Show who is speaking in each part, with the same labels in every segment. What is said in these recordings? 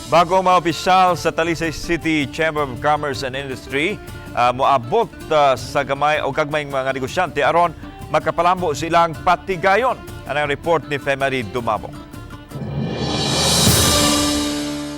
Speaker 1: Bagong mga opisyal sa Talisay City Chamber of Commerce and Industry moabot sa gamay o gagmayng mga negosyante aron makapalambo silang patigayon. Anang report ni Femery Dumabok.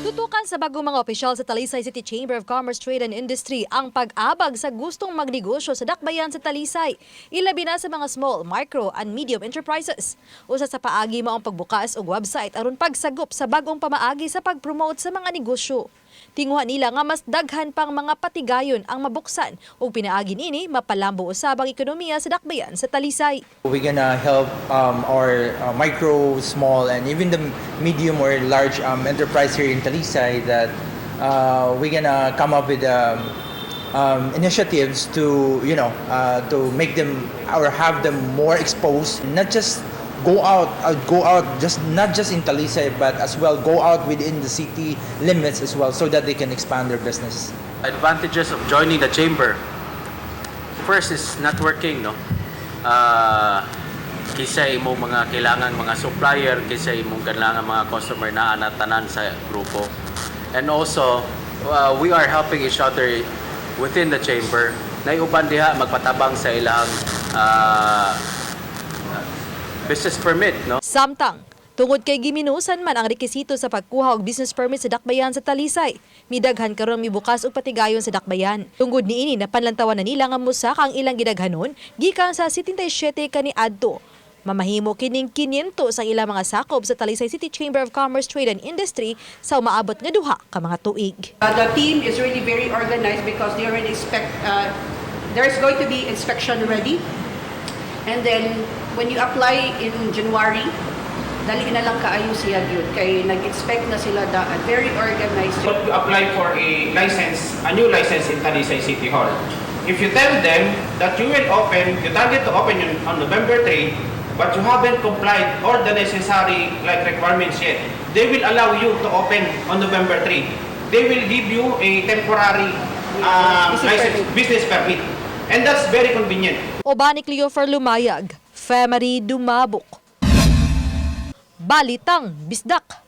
Speaker 2: Tutukan sa bagong mga opisyal sa Talisay City Chamber of Commerce, Trade and Industry ang pag-abag sa gustong magnegosyo sa dakbayan sa Talisay, ilabi na sa mga small, micro and medium enterprises. Usa sa paagi mao ang pagbukas og website aron pagsagop sa bagong pamaagi sa pag-promote sa mga negosyo. Tinguha nila nga mas daghan pang mga patigayon ang mabuksan ug pinaagi niini mapalambo usab ang ekonomiya sa dakbayan sa Talisay.
Speaker 3: We're gonna help our micro, small, and even the medium or large enterprise here in Talisay that we're gonna come up with initiatives to you know to make them or have them more exposed, not just go out, just not just in Talisay, but as well go out within the city limits as well, so that they can expand their business.
Speaker 4: Advantages of joining the chamber. First is networking, no? Kinsa imong mga kailangan mga supplier, kinsa imong kailangan mga customer na tanan sa grupo. And also, we are helping each other within the chamber. Nay uban diha magpatabang sa ilang business permit, no?
Speaker 2: Samtang, tungod kay giminusan man ang rekisito sa pagkuha og business permit sa dakbayan sa Talisay, midaghan karon mibukas og patigayon sa dakbayan. Tungod niini, napanlantawan na nila nga mosaka ang ilang gidaghanon gikan sa 77 kaniadto. Mamahimo kining 500 sa ilang mga sakop sa Talisay City Chamber of Commerce, Trade and Industry sa umaabot nga 2 ka mga tuig.
Speaker 5: The team is really very organized because they already expect there's going to be inspection ready. And then when you apply in January, dali na lang kaayo siya gyud kay nag-inspect na sila daan. Very organized.
Speaker 6: But you apply for a license, a new license in Talisay City Hall. If you tell them that you will open, you target to open on November 3, but you haven't complied all the necessary, like, requirements yet, they will allow you to open on November 3. They will give you a temporary
Speaker 5: Business
Speaker 6: license,
Speaker 5: permit.
Speaker 6: Business permit. And that's very convenient.
Speaker 2: Uban ni Cleofer Lumayag, Femery Dumabok. Balitang Bisdak.